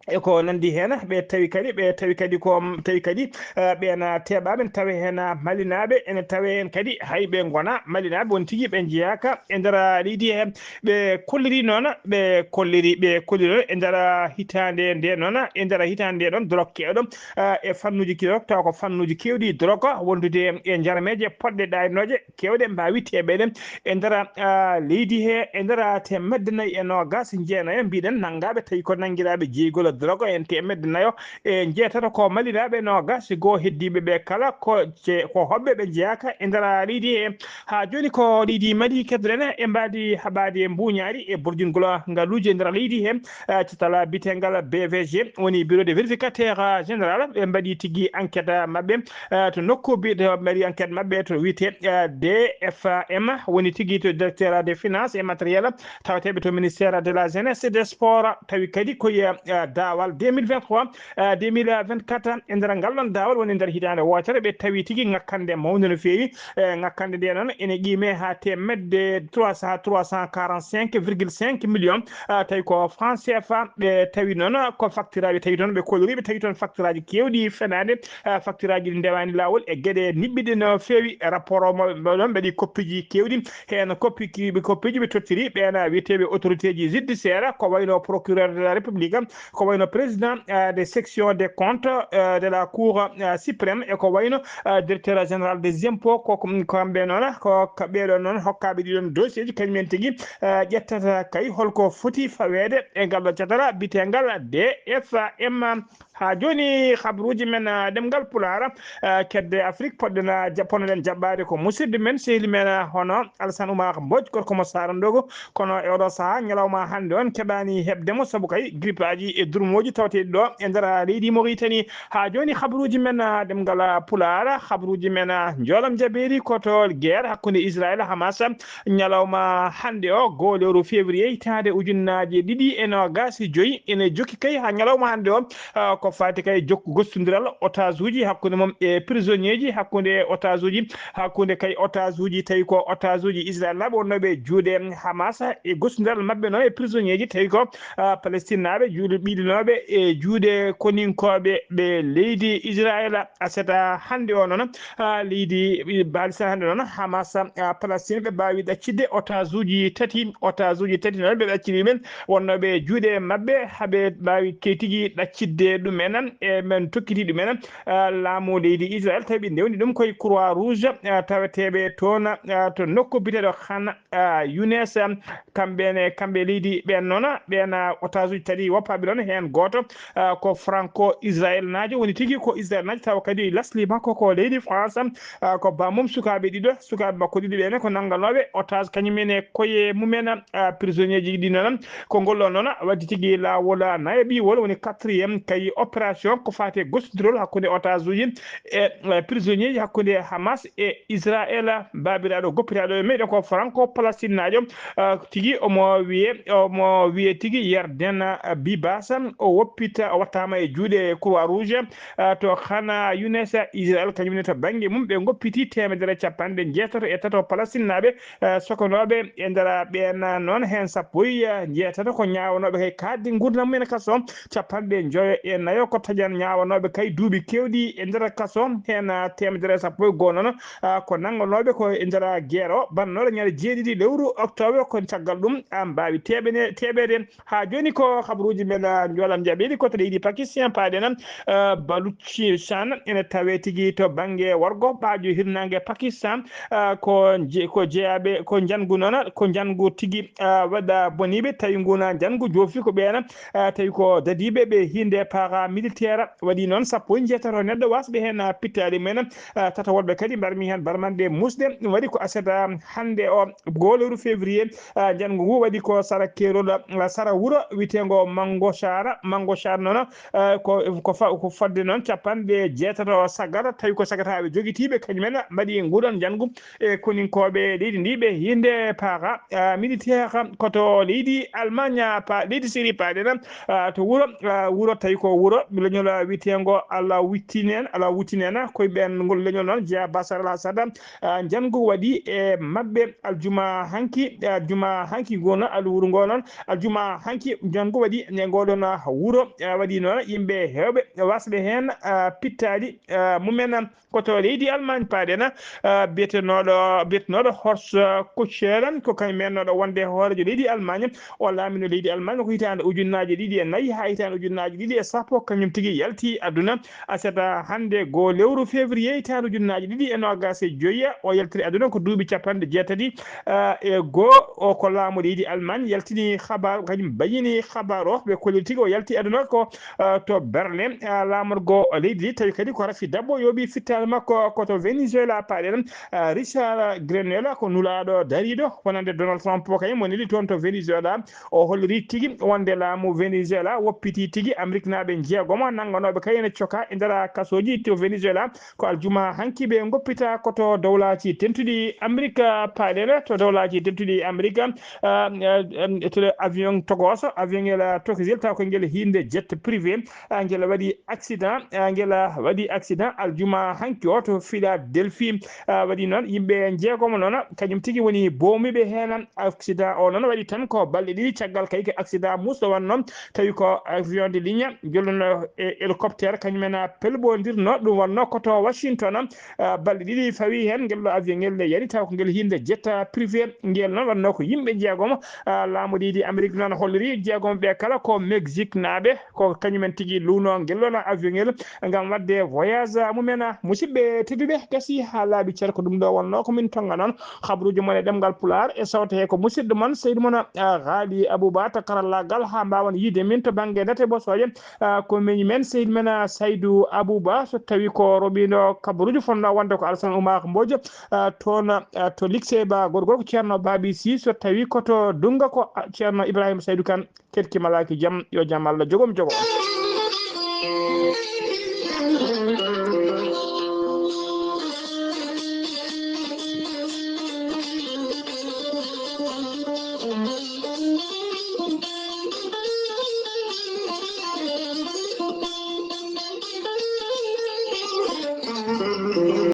E ko nanndi heen, ɓe tawi kadi, ɓe tawi kadi ko, tawi kadi, eh, ɓeen teeɓaaɓe ene tawi heen Malinaaɓe, ene tawi heen kadi hay ɓe ngona Malinaaɓe, won tigi ɓe njeyaaka e nder leydi he. Ɓe kolliri noon, ɓe kolliri, ɓe kolliri noon e nder hitaande nde noon, e nder hitaande nde ɗon, drogue keewɗo, eh, e fannuuji keewɗi, tawa ko fannuuji keewɗi drogue, wondude e jarmeeje poɗɗe ɗaynooje, keewɗe mbaawi teeɓeede e nder, ah, leydi he, e nder teemedde nayi e noogaas e jeenayo, mbiɗen nanngaaɓe tawi ko nanngiraaɓe jeygol drogue en teemedde nayo e jeetato ko Malinaaɓe, noogaas e goo heddiiɓe ɓe kala ko ce-, ko hoɓɓe ɓe njeyaaka e nder leydi he. Haa jooni ko leydi Mali keɗoɗen e mbaadi haɓaade mbuuñaari e burjingol ngaluuji e nder leydi he, ah, catal biyeteengal B V G, woni Bureau de Vérificateur Général, ɓe mbaɗi tigi enquête maɓɓe, eh, to nokku biyeteeɗo mbaɗi enquête maɓɓe to wiyetee, eh, D F M, woni tigi to directeur des finances et matériel, taweteeɓe to ministère de la jeunesse et des sports, tawi kadi ko e, eh, daawal deux mille vingt-trois, eh, deux mille vingt-quatre, e nder ngal ɗon daawal woni nder hitaande wootere, ɓe tawi tigi ŋakkande mawnde no feewi, eh, ŋakkande nde noon ene qiimee haa teemedde trois cent, trois cent quarante-cinq virgule cinq millions, eh, tawi ko franc C F A, ɓe tawi noon ko facturaaji, tawi toon ɓe kolliri, ɓe tawi toon facturaaji keewɗi fenaande, eh, facturaaji ɗi ndewaani laawol e geɗe niɓɓiɗe no feewi. Rapport o mo ɓe ɗon mbaɗi koppiiji keewɗi, heen koppi ki-, ɓe koppiiji ɓe tottiri ɓeen wiyeteeɓe autorité ji judiciaire, ko wayno procureur de la République, ko wayno président, euh, de section des comptes, euh, de la Cour, euh, suprême, e ko wayno, euh, directeur général des impôts, ko, ko kamɓe noon, ko ka-, ɓeeɗo noon hokkaaɓe ɗiɗon dossier ji, kañumen tigi, euh, ƴettata kay holko foti faweede e ngal ɗo catara bitengal D F M. Haa jooni, habruuji men, ah, ɗemngal Pulaar, ah, kedde Afrik, poɗɗen, ah, ja-, ponoɗen jaɓɓaade ko musidɗo men, sehli men, ah, hono Alassane Oumar Mbodj, gorko mo Saara Ndogo. Kono e oɗo sahaa, ñalawma hannde on, keɓaani heɓde mo, sabu kay grippaaji e durmooji tawteeɗi ɗo e nder, ah, leydi Mauritanie. Haa jooni, habruuji men, ah, ɗemngal, ah, Pulaar, habruuji men, ah, njoolam jabeeri ko to guerre hakkunde Israel e Hamas. Ñalawma hannde o, goo lewru février, hitaande ujunnaaje ɗiɗi e noogaas e joy, ene jokki kay haa ñalawma hannde o, ah, ko faati kay jokku gostondiral otage uji hakkunde mum e prisonnier ji, hakkunde otage uji, hakkunde kay otage uji tawi ko otage uji Israel naaɓe wonnooɓe e juuɗe Hamas, e gostondiral maɓɓe noon e prisonnier ji tawi ko, ah, Palestine naaɓe juuɗe ɓiɗinooɓe e juuɗe koninkooɓe ɓe leydi Israel. Aset hannde o noon, ah, leydi Palestine hannde noon, Hamas, ah, Palestine, ɓe mbaawi ɗaccitde otage uji tati, otage uji tati noon ɓe ɗacciri men, wonnooɓe juuɗe maɓɓe, haa ɓe mbaawi key tigi ɗaccitde ɗum en, e men tokkiti ɗum en, ah, laamu leydi Israel, tawi ɓe ndewni ɗum koye Croix Rouge, ah, taweteeɓe toon, ah, to nokku biyeteeɗo Khan, ah, Younes, ah, kamɓe ne, kamɓe leydi ɓeen noon, ɓeen, ah, otage uji tati woppaaɓe noon, heen gooto, ah, ko franco-israel naajo, woni tigi ko Israel naajo, tawa kadi lasli makko ko leydi France, ah, ko bammum sukaaɓe ɗiɗo, sukaaɓe makko ɗiɗo ɓee ne ko nannganooɓe otage, kañum en e koye mum en, ah, prisonnier ji ɗi noon. Ko ngol ɗoo noon waddi tigi laawol, ah, nayaɓiwol, woni quatrième kay opération ko faati e gostondirol hakkunde otage uji e, eh, prisonnier ji hakkunde Hamas e Israel, baabiraaɗo goppitaaɗo e meɗen ko franco-palestine naajo, ah, tigi omo wiye, omo wiye tigi Yarden, ah, Bibas, o woppita, o wattaama e juuɗe Croix Rouge, ah, to Khan Younes, Israel, kañum ne to bannge mum ɓe ngoppiti teemedere capanɗe njeetato e tato Palestine naaɓe, ah, sokonooɓe e nder ɓeen noon heen sappo e njeetato ko ñaawanooɓe kay kaaɗdi nguurndam mum en kaso, capanɗe njoyo e nayo ko taƴan ñaawanooɓe kay duuɓi keewɗi e nder kaso, heen, ah, teemedere e sappo e goo noon, ah, ko nannganooɓe ko e nder guerre o, bannooɗo ñande jeeɗiɗi lewru octobre, ko caggal ɗum, ah, mbaawi teeɓene-, teeɓeede. Haa jooni ko habruuji men, ah, njoolam jabeeli ko to leydi Pakistan, paaɗen, ah, Baluchistan ene tawee tigi to bannge worgo, ɓaajo hirnaange Pakistan, ah, ko je-, ko jeyaaɓe, ko njanngu noon, ko njanngu tigi, ah, waɗa boniiɓe, tawi ngu na njanngu joofi ko ɓeen, ah, tawi ko dadiiɓe ɓe hiinde paramilitaire, waɗi noon sappo e njeetato neɗɗo wasɓe heen, ah, pittaali mumen, ah, tata woɗɓe kadi mbarmi heen barmanɗe musɗe, ɗum waɗi ko aset, ah, hannde o, goo lewru février, ah, njanngu ngu waɗi ko sara keerol, ah, sara wuro wiyeteengo Mango Shara, Mango Shara noon, ah, ko, ko fa-, ko fodde noon capanɗe jeetato sagata, tawi ko sagataaɓe jogitiiɓe, kañum en mbaɗi nguɗon njanngu e koninkooɓe leydi ndi ɓe hiinde paara, ah, militaire ko to leydi Allemagne, pa-, leydi Syrie paaɗen, ah, to wuro, ah, wuro tawi ko wuro leñol wiyeteengo Alawitinen, Alawitinen, koye ɓeen ngol leñol noon jeyaa Bashar al-Assad, ah, njanngu waɗi e maɓɓe aljuma hanki, aljuma hanki ngo noon, alwuru ngo noon, aljuma hanki njanngu waɗi e ngoɗon, ah, wuro, ah, waɗi noon yimɓe heewɓe wasɓe heen, ah, pittaali, ah, mumen. Ko to leydi Allemagne paaɗen, ah, biyetenooɗo, biyetenooɗo Horst Kuchel, ko kañum mennooɗo wonde hooreejo leydi Allemagne. O laamino leydi Allemagne ko hitaande ujunnaaje ɗiɗi e nayi haa hitaande ujunnaaje ɗiɗi e sappo, kañum tigi yalti aduna. Aset hannde goo lewru février hitaande ujunnaaje ɗiɗi e noogaas e joyi, o yaltiri aduna ko duuɓi capanɗe jeetati, ah, e goo. O ko laamu leydi Allemagne yaltini habaar, kañum bayyini habaar o, ɓe kolliri tigi o yalti aduna ko ah, to Berlin, ah, laamorgo leydi ndi, tawi kadi ko rafi dabbo yooɓi fittaandu makko ko to Venezuela paaɗen. Ah, Richard Grenella ko nulaaɗo dariiɗo wonande Donald Trump o, kañum woni toon to Venezuela. O holliri tigi wonde laamu Venezuela woppiti tigi Ameriknaaɓe njeegomo nannganooɓe kay ene coka e nder kasooji to Venezuela. Ko aljuma hanki ɓe ngoppita ko to dowlaaji dentuɗi Amerika paaɗen, to dowlaaji dentuɗi Amerika, ah, ah, ah, to avion togooso, avion ngel, ah, tokosel, taw ko ngel hiinde jet privé, ah, ngel waɗi accident, ah, ngel, ah, waɗi accident aljuma hanki o to Philadelphie, ah, waɗi noon yimɓe njeegomo noon, kañum tigi woni boomiiɓe heen. Accident o noon waɗi tan ko balɗe ɗiɗi caggal kay ko accident muusɗo wannoo, tawi ko avion de ligne jolluno e hélicoptère, kañum en pelɓondirno, ɗum wonnoo ko to Washington, ah, balɗe ɗiɗi fawi heen, ngel ɗo avion ngel nde yani, taw ko ngel hiinde jet privé, ngel noon wonnoo ko yimɓe njeegomo, ah, laamu leydi Amérique noon holliri jeegomo ɓe kala ko Mexique naaɓe, ko kañumen tigi luuno ngel ɗoon avion ngel ngam waɗde voyage mumen. Musidɓe tedduɓe, gasi haa laaɓi cer, ko ɗum ɗo wonnoo ko min tonnga noon. Habruuji mon e ɗemngal Pulaar e sawte he ko musidɗo mon, seydi mon, ah, Haali Abuba to karallaagal, haa mbaawan yiide min to bannge ndate bosooje. Ah, ko miñi men, seydi men, ah, Saydu Abuba, so tawi ko roɓiino kabruuji, fotnoo wonde ko Alasan Umar Mbodj, ah, toon, ah, to Likse Ba Gorgol, ko Ceerno Baabi Si, so tawi ko to Dunnga ko, ah, Ceerno Ibrahima Saydu Kan. Keɗki malaaki jam, yo jam Allah jogom jogo.